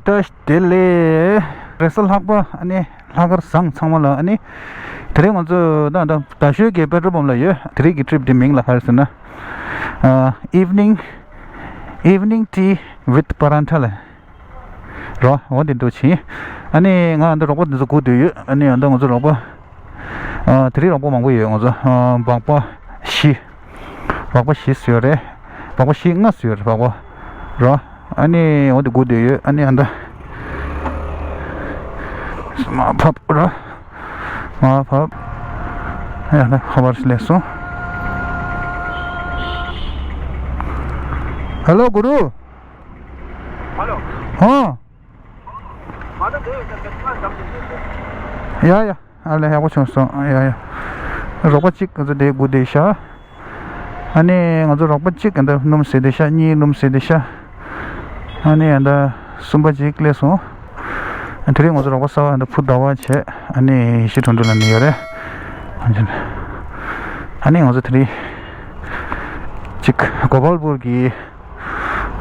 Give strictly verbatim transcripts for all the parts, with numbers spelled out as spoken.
བཀྲ་ཤིས་བདེ་ལེགས། རེས་གཟའ་ལྷག་པ་ཨ་ནི་ལྷག་དཀར་བཟང་ཚང་མ་ལ། ཨ་ནི་དེ་རིང་ང་ཚོ་ད་ད་རྡ་ཤོད་ཀྱི་པེ་ཊྲོལ་པམ་ལ་ཡོད། དེ་རིང་གི་ཊི་རིབ་དེ་མིང་ལ་ག་རེ་ཟེར་ན། ཨ། Evening, evening tea with paratha ལ། རོ། འོ་འདི་འདུག་ཕྱིན། ཨ་ནི་ང་ཨ་འདི་རོགས་པ་འདི་ཚོ་སྒུག་བསྡད་ཡོད། ཨ་ནི་ཨ་འདི་ང་ཚོ་རོགས་པ། ཨ། དེ་རིང་རོགས་པ་མང་པོ་ཡོད་ང་ཚོ། ཨ། སྦག་སྦག་བཞི། སྦག་སྦག་བཞི་བཟོས་རེད། སྦག་སྦག་བཞི་ལྔ་བཟོས་རེད་སྦག་སྦག་རོ། ཨ་ནི་འོ་འདི་སྒུག་བསྡད་ཡོད། ཨ་ནི་ཨ་འདི་མར་ཕབ་རོ། མར་ཕབ། ཨ་ནི་ཁ་པར་སླེབས་སོང་། ཧེ་ལོ་གུ་རུ། ཧེ་ལོ། ཧོ། ཡ་ཡ། ཨ་ལས། ཡག་པོ་བྱུང་སོང་། ཡ་ཡ། རོགས་པ་གཅིག་ང་ཚོ་དེ་སྒུག་བསྡད་ཤག་ཨ་ནི་ང་ཚོ་རོགས་པ་གཅིག་ཨ་འདི་སྣུམ་ཟེར་བསྡད་ཤག་གཉིས་སྣུམ་ཟེར་བསྡད་ཤག་ཨ་ནི་ཨ་འདི་གསུམ་པ་གཅིག་སླེབས་སོང་། དེ་རིང་ང་ཚོ་རོགས་པ་གསར་པ་ཨ་འདི་ཕུ་ཟླ་བ་བྱས། ཨ་ནི་ཡེ་ཤེས་དོན་གྲུབ་ལབ་ནི་ཡོད་རེད། ཨ་ནི་ང་ཚོ་དེ་རིང་གཅིག་གོ་པལ་པུར་གྱི་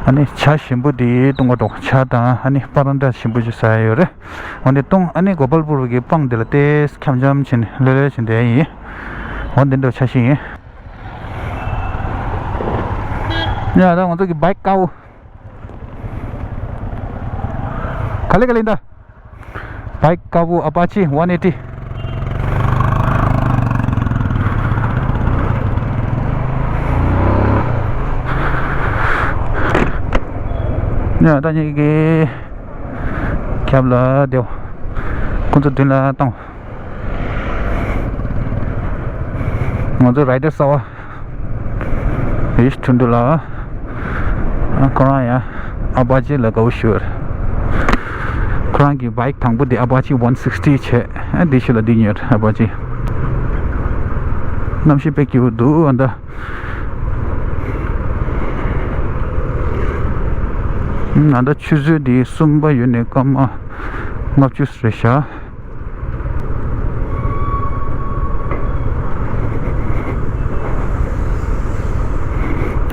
ཨ་ནི་ཇ་ཞིམ་པོ་དེ་བཏུང་ག་འགྲོ། ཇ་དང་ཨ་ནི་པ་རན་ཏྲ་ཞིམ་པོ་ཞིག་ཟ་ཡ་ཡོད་རེད། འོ་འདི་བཏུང་། ཨ་ནི་གོ་པལ་པུར་གྱི་སྤང་དེ་ལ་ཏོག་ཙམ་འཆམ་འཆམ་བྱས་ནས་ལྷོད་ལྷོད་བྱས་བསྡད་ཡིན། འོ་འདི་འདྲ་ཆ་ཤས་ཡིན། ཡ་ད་ང་ཚོ་གི་བའིཀ་དཀར་པོ། ག་ལེ་ག་ལེ་འདི། བའིཀ་དཀར་པོ་ཨ་པ་ཅི་ཝན་ཨེ་ཊི། ཡ་ད་ངེད་ཀྱི་རྒྱབ་ལ་བསྡད། ཁོང་ཚོ་མདུན་ལ་བཏང་། ང་ཚོ་རའི་ཌར་གསར་པ་ཡེ་ཤེས་དོན་གྲུབ་ལགས། ཁོ་རང་ཡང་ཨ་པ་ཅི་ལ་དགའ་པོ་ཞེ་པོ་རེད། ཁོ་རང་གི་བའིཀ་དང་པོ་དེ་ཨ་པ་ཅི་ཝན་སིག་སི་ཊི་བྱས། ཨ་འདི་ཤུལ་ལ་འདི་ཉོས། ཨ་པ་ཅི། གནམ་གཤིས་དཔེ་སྐྱིད་པོ་འདུག་ཨ་ད། ཨ་ད་ཆུ་ཚོད་འདི་གསུམ་པ་ཡོལ་ནས་སྐར་མ་ལྔ་བཅུ་རེད་ཤག་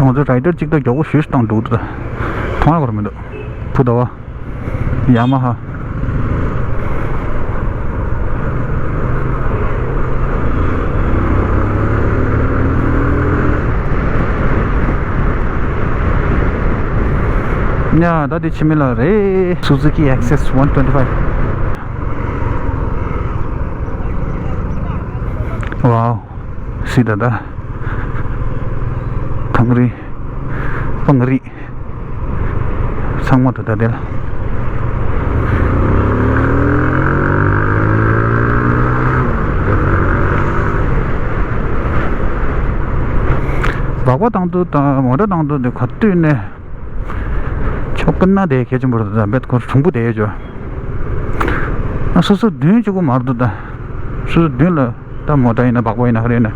ང་ཚོ་རའི་ཌར་གཅིག་ད་མགྱོགས་པོ་ཞེ་པོ་ཞིག་བཏང་འདུག་ད་མཐོང་ཡ་གོ་ར་མི་འདུག་ཕུ་ཟླ་བ། ཡ་མ་ཧ། ཡ་ད་འདི་ཕྱི་མི་ལ་རེད། Suzuki Access one twenty five། ཝའོ། སི་ད་ད། ཐང་རི། པང་རི། ཚང་མ་དུ་ད་དེ་ལ། སྦག་སྦག་བཏང་དུས་དང་མོ་ཊ་བཏང་དུས་དེ་ག་དུས་ནས་ཆོག་གི་ན་དེ་གལ་ཆེན་པོ་རེད། ད་རྦད་ཁོ་གྲུང་པོ་དེ་ཡོད་ཅོ། ཨ་སོ་སོ་མདུན་གཅིག་པོ་མར་འདུག་ད་སོ་སོ་མདུན་ལ་ད་མོ་ཊ་ཡིན་ན་སྦག་སྦག་ཡིན་ན་ག་རེ་ཡིན་ན་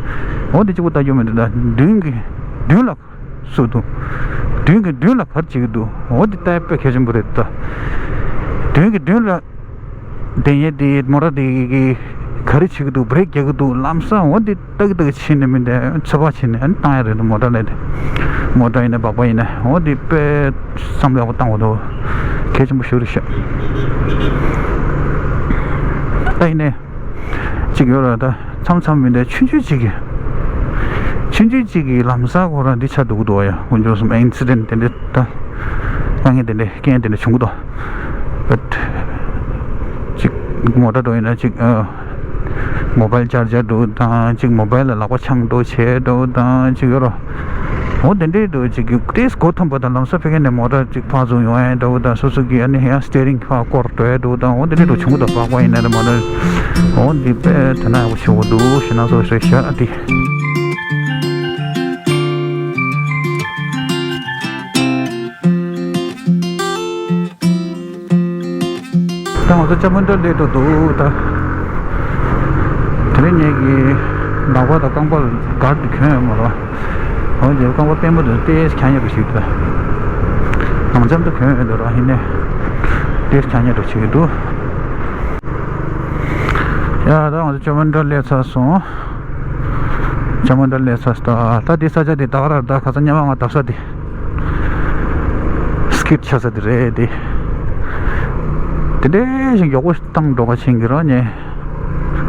འོ་དེ་གཅིག་པོ་ལྟ་རྒྱུ་མི་འདུག་ད་མདུན་གི་མདུན་ལ། སུ་འདུག་མདུན་གྱི་མདུན་ལ་ག་རེ་བྱེད་ཀྱི་འདུག་འོ་འདི་ལྟ་དཔེ་གལ་ཆེན་པོ་རེད་ད། མདུན་གྱི་མདུན་ལ་དེ་ཡས་དེ་མོ་ཊ་དེ་གི་ག་རེ་བྱེད་ཀྱི་འདུག་བྷི་རེག་རྒྱག་གི་འདུག་ལམ་སང་འོ་འདི་ལྟ་གི་ལྟ་གི་ཕྱིན་ནས་མི་འདི་ཚོད་དཔག་བྱས་ནས་ཨ་ནི་བཏང་ཡ་རེད་འདུག་མོ་ཊ་ལས་དེ། མོ་ཊ་ཡིན་ན་སྦག་སྦག་ཡིན་ན་འོ་འདི་དཔེ་བསམ་བློ་ཡག་པོ་བཏང་དགོས་འདུག་གལ་ཆེན་པོ་ཞིག་རེད་ཤག་ད་ཡིན་ནས། གཅིག་ཡོད་ལ་ད་མཚམས་མཚམས་མི་འདྲ་ཆུང་ཆུང་གཅིག་གི་ཆུང་ཆུང་གཅིག་གི་ལམ་སང་ཁོ་རང་འདི་ཆགས་འདུག་འདུག་ཡ། དཀོན་མཆོག་གསུམ་ཨིན་སི་ཌེན་ཊི་དེ་འདྲ་ད་དཀའ་ངལ་དེ་འདྲ་རྐྱེན་དེ་འདྲ་བྱུང་གི་འདུག་བཊ་གཅིག་མོ་ཊ་འགྲོ་ཡིན་ན་གཅིག་ཨ་མོ་བྷའིལ་ཅར་ཇར་འགྲོ་དང་གཅིག་མོ་བྷའིལ་ལ་ལག་པ་འཆང་འགྲོ་བྱས་འགྲོ་དང་གཅིག་ཡོད་རོ། འོ་དེ་འདྲའི་འདུག་ཅིག་གི་ཏེས་སྒོ་ཐོན་པ་དང་ལམ་སང་ཕ་གི་ནས་མོ་ཊ་ཅིག་ཕར་ཚུར་ཡོང་ཡ་འདྲ་བོ་དང་སོ་སོ་གི་ཨ་ནི་ཡང་སི་ཊི་ཡ་རིང་ཕར་བསྐོར་འགྲོ་ཡ་འདྲ་བོ་དང་འོ་དེ་འདྲའི་འདུག་བྱུང་གི་འདུག་སྦག་སྦག་ཡིན་ན་རེད་མ་རེད། འོ་འདི་དཔེ་དོ་སྣང་ཡག་པོ་བྱུང་གི་འདུག་ཞེ་ན་སོ་རེ་ཤག་ཨ་དེ། ད་ང་ཚོ་ཅ་མན་ཌར་སླེབས་འགྲོ་འདུག་ད་དེ་རིང་ངེད་ཀྱི་ལག་པ་དང་རྐང་པ་ལ་གར་དུ་གྱོན་ཡོད་མ་རེད། འོ་ཡོད་རྐང་པ་པད་མོ་དེ་ཏོག་ཙམ་འཁྱག་ཉལ་འདྲ་ཞིག་འདུག་ནང་འཇམ་དུ་གྱོན་ཡོད་འདུག་ར་ཡིན་ནའི་ཏོག་ཙམ་འཁྱག་ཉལ་འདྲ་བྱེད་ཀྱི་འདུག་ཡ་ད་ང་ཚོ་ཅ་མན་ཌར་སླེབས་ཚར་སོང་། ཅ་མན་ཌར་སླེབས་ཚར་སོང་། ད་འདི་ས་ཆ་འདི་ད་ག་ར་ད་ཁ་སང་ཉི་མ་ང་བརྡབས་ས་འདི་སི་ཀིཌ་ཆགས་ས་འདི་རེད་འདི། དེ་འདྲའི་ཞིག་མགྱོགས་པོ་བཏང་འགྲོ་བ་ཕྱིན་གྱི་རོ་ཉེ།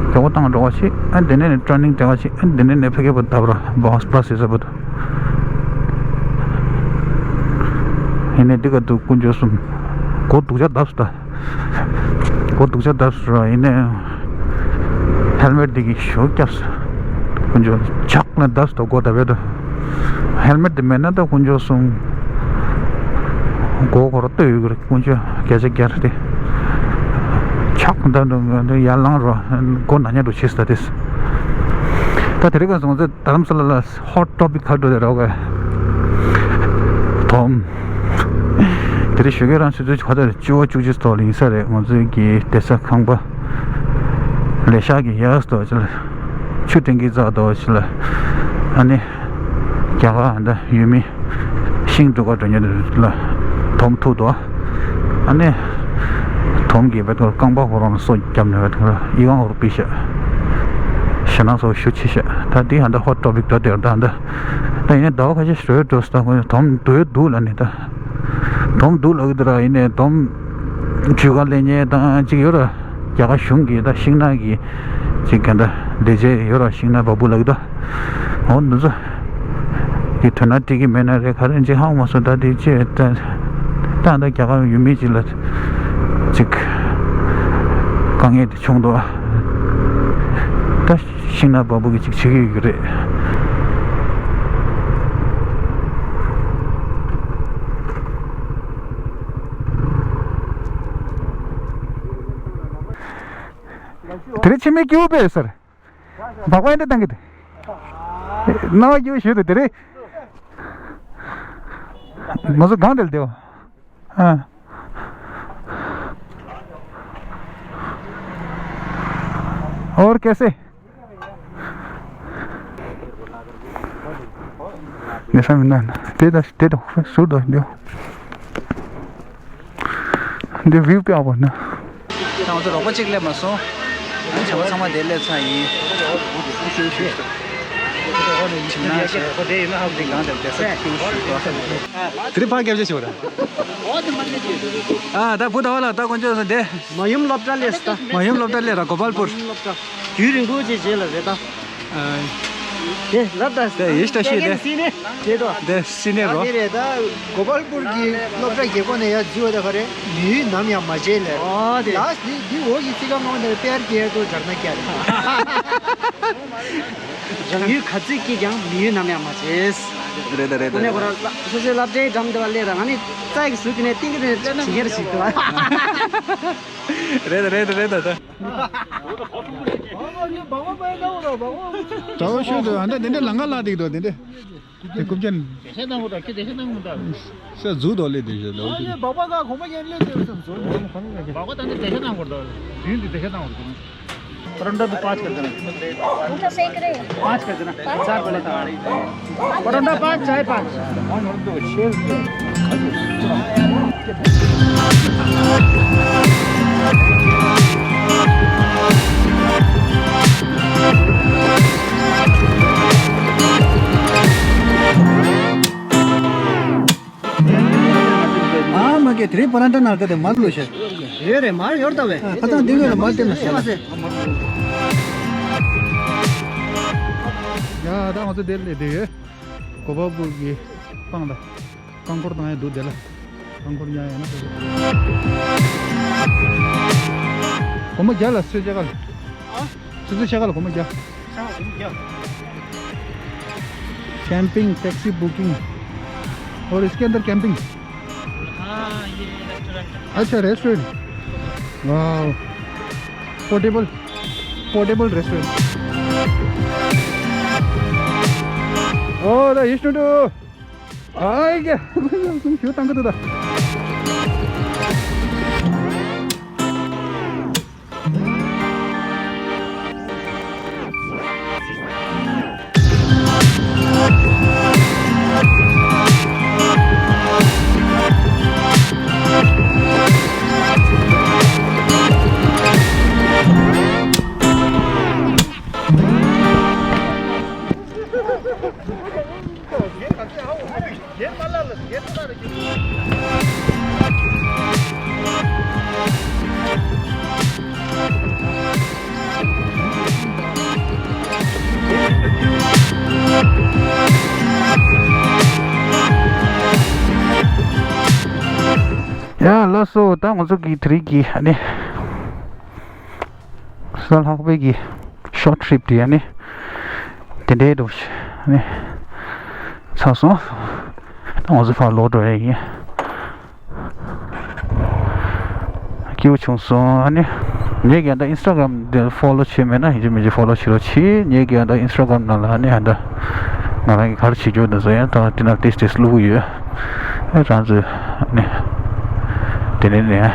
མགྱོགས་པོ་བཏང་འགྲོ་བ་ཕྱིན། ཨ་དེ་ནས་ནི་ཊར་ནིང་དེ་བ་ཕྱིན། ཨ་དེ་ནས་ནི་ཕ་གི་བར་བརྡབ་ར་བྷོ་སི་བྷོ་སི་ཟེར་བ་དང་། ཡིན་ནའི་འདི་ག་འདུག་དཀོན་མཆོག་གསུམ། མགོ་སྡུག་ཅག་བརྡབས་སོང་ད། མགོ་སྡུག་ཅག་བརྡབས་སོང་ར། ཡིན་ནའི་ཧེལ་མེཊ་འདི་གིས་ཞོ་བརྒྱབ་སོང་། དཀོན་མཆོག་ཇག་ནས་བརྡབས་སོང་ད། མགོ་བརྡབ་པས་ད། ཧེལ་མེཊ་འདི་མེད་ན་ད་དཀོན་མཆོག་གསུམ། མགོ་སྐོར་ལྟོས་ཡོད་ཀྱི་རེད། དཀོན་མཆོག་བརྒྱ་ཆ་བརྒྱ་རེད། ཇག་ད་འདུག་ཡར་ལངས་རོགས། མགོ་ན་ཉག་འགྲོ་ཆེ་ས་ད་དེ། ད་དེ་རིང་ཁ་སང་ང་ཚོ་རྡ་རམ་ས་ལ་ལ་ཧོ་ཊི་ཊོ་པིག་ག་འགྲོ་དེ་རོགས་ག་དོམ། དེ་རིང་ཞོགས་ཀས་རང་ཆུ་ཚོད་ག་ཚོད་རེད། བཅུ་པ་བཅུ་གཅིག་ཐོག་ལ་ཡིན་ས་རེད། ང་ཚོའི་གི་བསྡད་ས་ཁང་པ་ལས་ཤག་གི་ཡག་ཐོག་ཅིག་ལ་ཆུ་ཊེང་ཀི་བཙགས་ཐོག་ཅིག་ལ། ཨ་ནི་རྒྱ་གར་ཨ་འདྲ་ཡུལ་མི་ཤིང་སྒྲུག་ག་འགྲོ་མཁན་ལ་དོམ་ཐུག་འདུག་ཨ་ནི་དོམ་གྱིས་བེད་ཀོར་རྐང་པ་ཁོ་རང་ལ་སོ་བརྒྱབ་ནས་བེད་ཀོར་ཨི་ཁང་ཁོ་རང་ཕུད་ཤག་ཞེད་སྣང་ཚོ་ཞེ་པོ་ཆེ་ཤག་ད་འདི་ཨ་འདྲ་ཧོ་ཊི་ཊོ་པིག་འགྲོ་དེ་རེད། ད་ཨ་འདྲ་ད་ཡིན་ནའི་ཟླ་བ་ཁ་ཤས་ཤིག་རེད་འགྲོ་སོང་ད། ཁོ་དོམ་འདུག་འདུག་ལབ་ནས་ད། དོམ་འདུག་ལབ་ཀྱི་འདུག་ར། ཡིན་ནའི་དོམ་གྱོད་ཁ་ལེན་མཁན་དང་ཅིག་ཡོད་ར། རྒྱ་གར་གཞུང་གི་ད་ཤིང་ནགས་ཀྱི་ཅིག་ག་འདྲ་ལས་བྱེད་ཡོད་ར། ཤིང་ནགས་བ་སྤུ་ལབ་ཀྱི་འདུག་འོ་འདི་ཚོ་གི་དོ་སྣང་སྤྲད་ཀྱི་མེད་ན་རེད། ག་རེ་ཅིག་ཧ་གོ་མ་སོང་། ད་དེ་ཅི་ད་ད་ད་རྒྱ་གར་ཡུལ་མི་ཅིག་ལ་ཅིག་དཀའ་ངལ་དེ་བྱུང་འདུག་ད་ཤིང་ནགས་བ་སྤུ་གིས་ཅིག་བྱེད་ཀྱི་ཡོད་ཀྱི་རེད། དེ་རིང་ཕྱི་མིག་སྐྱིད་པོ་དཔེ་ཡོད་ས་རེད། སྦག་སྦག་འདི་བཏང་གི་འདུག་སྣང་བ་སྐྱིད་པོ་ཞིག་འདུག་དེ་རིང་ང་ཚོ་སྒང་དེར་བསྡད་པ། ཨ། और कैसे? ནེ་ཤ་མི་ན་དེ་ད་དེ་ད་ཧུ་སུར་དོ་འདི་འདི་བིའུ་དཔེ་ཡག་པོ་ན། ད་ང་ཚོ་རོགས་པ་གཅིག་སླེབས་མ་སོང་། ཨ་ནི་བྱ་བ་ཚང་མ་དེ་སླེབས་ཚར་ཡིན། ཁྱིམ་ནང་ཞིག་དེ་གང་དེར་བསྡད་ས་ཁྱིའུ་ཞིག་འདུག་དེ་རིང་ཕར་སྐད་ཆ་ཞིག་ར། ཨ་ད་བུ་ད་བ་ལ་ད་དཀོན་མཆོག་གསུམ་དེ། མ་ཡུམ་སློབ་གྲྭ་སླེབས་ད། མ་ཡུམ་སློབ་གྲྭ་སླེབས་ར། གོ་པལ་པུར། མ་ཡུམ་སློབ་གྲྭ། དུས་རིང་པོ་ཅིག་རྗེས་ལ་རེད་ད། ཨ། དེ་ལབ་ད། དེ་ཡིས་ད་ཤི་དེ། སི་ནེ་དེ་དོ། དེ་སི་ནེ་རོ། དེ་རེད་ད། གོ་པལ་པུར་གྱི་སློབ་གྲྭ་རྒྱལ་ཁོངས་ནས་ཡར་འཛུལ་བ་དེ་ག་རེད། མི་ཡུལ་ནམ་ཡང་མ་བརྗེད་ལབ་རེད། ཨོ་དེ། ལགས་འདི་འདི་འོག་གི་ཚིག་རྐང་ངོ་དེ་པེར་ཀེར་དུ་སྦྱར་ན་སྐྱ་རེད། རང་ཡུལ་ག་ཚོད་སྐྱིད་ཀྱང་མི་ཡུལ་ནམ་ཡང་མ་བརྗེད། རེད་ད་རེད་ད་དངོས་གནས་ཁོ་རང་སོ་སོའི་སློབ་གྲྭའི་འགྲམ་དུ་བ་སླེབས་ར། ང་ནི་རྩྭ་གི་ཟུར་དེ་ནས་ཏིང་གི་རེད་བྱེད་ཀྱི་རེད་ཟེར་དུ་བ། རེད་ད་རེད་ད་རེད་ད་ད། ད་འོ་ཤུལ་དུ་ཨ་འདྲ་དེ་འདྲའི་ལང་ཀ་ལ་འདུག་དོ་དེ་འདྲ། དེ་རྐུབ་ཀྱན། དེ་ཤེད་ནང་གོ་ད་ཁྱེད་དེ་ཤེད་ནང་གོ་ད། ས་རྫུ་དོ་ལེ་དེ་ཤེད་དོ། ཨ་ནི་སྦག་སྦག་ག་གོང་མ་ཡན་ལེ་དེ་སམ་ཟོ་ནི་སམ་ཁང་ག་སྦག་སྦག་ད་འདི་དེ་ཤེད་ནང་གོ་ད། དུས་འདི་དེ་ཤེད་ནང་གོ་ད། परोंठा भी पाँच कर देना। परोंठा सही करे। पाँच कर देना। चार बोला था। परोंठा पाँच, चाय पाँच। ཨ་མ་ཀེ་དེ་རིང་པ་རན་ཏྲ་ནར་ཀ་དེ་མར་ལོ་ཤེ། ཡོད་རེད། མར་ཡོད་ད་བས། ཁ་ཐང་འདི་ངོས་ལ་མར་བསྟན་ན་ཤེ་མ་ཟེ། ཡ་ད་ང་ཚོ་དེ་ལས་དེ་ཡོད། གོ་པལ་པུར་གྱི་སྤང་ལ། རྐང་འཁོར་བཏང་ཡ་འདུག་དེ་ལ། རྐང་འཁོར་ཉར་ཡ་ན་དེ་ལ། སྒོར་མོ་བརྒྱ་ལ་ཚོད་ཆ་ག་ལ། ཨ། ཆུ་ཚོད་ཕྱེད་ཀ་ལ་སྒོར་མོ་བརྒྱ། ཕྱེད་ཀ་སྒོར་མོ་བརྒྱ། Camping taxi booking. और इसके अंदर कैंपिंग। हाँ, ये रेस्टोरेंट है। अच्छा, restaurant. Wow. Portable, portable restaurant. ओ, द इष्णुडु। आइगे। क्यों तंग तो दा। ཡ་ལགས་སོ། ད་ང་ཚོ་གི་དེ་རིང་གི་ཨ་ནི་གཟའ་ལྷག་པའི་གི་ཤོར་ཊི་ཊི་རིབ་དེ་ཨ་ནི་དེ་འདྲའི་འདྲ་བོ་ཞིག་ཨ་ནི་ཚར་སོང་། ད་ང་ཚོ་ཕར་ལོག་འགྲོ་ཡ་ཡིན། སྐྱིད་པོ་བྱུང་སོང་ཨ་ནི། ངེད་ཀྱི་ད་ཨིན་སི་ཊ་གྷ་རམ་དེ་ཕོ་ལོ་བྱས་མེད་ན་ཡིན་གཅིག་མིན་གཅིག་ཕོ་ལོ་བྱེད་རོགས་གྱིས། ངེད་ཀྱི་ད་ཨིན་སི་ཊ་གྷ་རམ་ནང་ལ་ཨ་ནི་ད་ང་རང་གི་ག་རེ་བྱེད་རྒྱུ་འདུག་ཟེར་ཡང་ད་དེ་ན་ཏིས་ཏིས་བླུག་གི་ཡོད། ཨེ་རང་ཚོས་ཨ་ནི་དེ་ནས་ནས་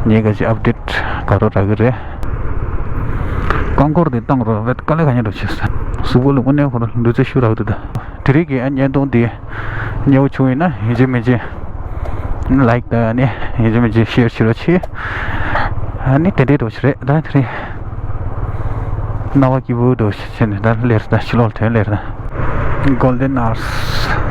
ངེད་ཀྱི་ཅིག་ཨབ་ཌེཊ་ག་རེ་རག་གི་རེད། རྐང་འཁོར་དེ་བཏང་རོགས་བེད་དཀའ་ལས་ཁག་ཉེ་འགྲོ་བྱས་སོང་། གཟུགས་པོ་ལ་དངོས་གནས་ཁོ་རང་ལུས་རྩལ་ཤུགས་རག་འདུག་ད། དེ་རིང་གི་ཨ་བརྙན་ཐུང་འདི་མཉེས་པོ་བྱུང་ཡིན་ན་ཡིན་གཅིག་མིན་གཅིག་ལའིཀ་དང་ཨ་ནི་ཡིན་གཅིག་མིན་གཅིག་ཤེར་བྱེད་རོགས་གྱིས། ཨ་ནི་དེ་འདྲའི་འདྲ་བོ་ཞིག་རེད། ད་དེ་རིང་སྣང་བ་སྐྱིད་པོ་འདྲ་བོ་ཞིག་བྱས་ནས་ད་སླེབས་ད་ཕྱི་ལོགས་ལ་ཐོན་སླེབས་ད། Golden Hours།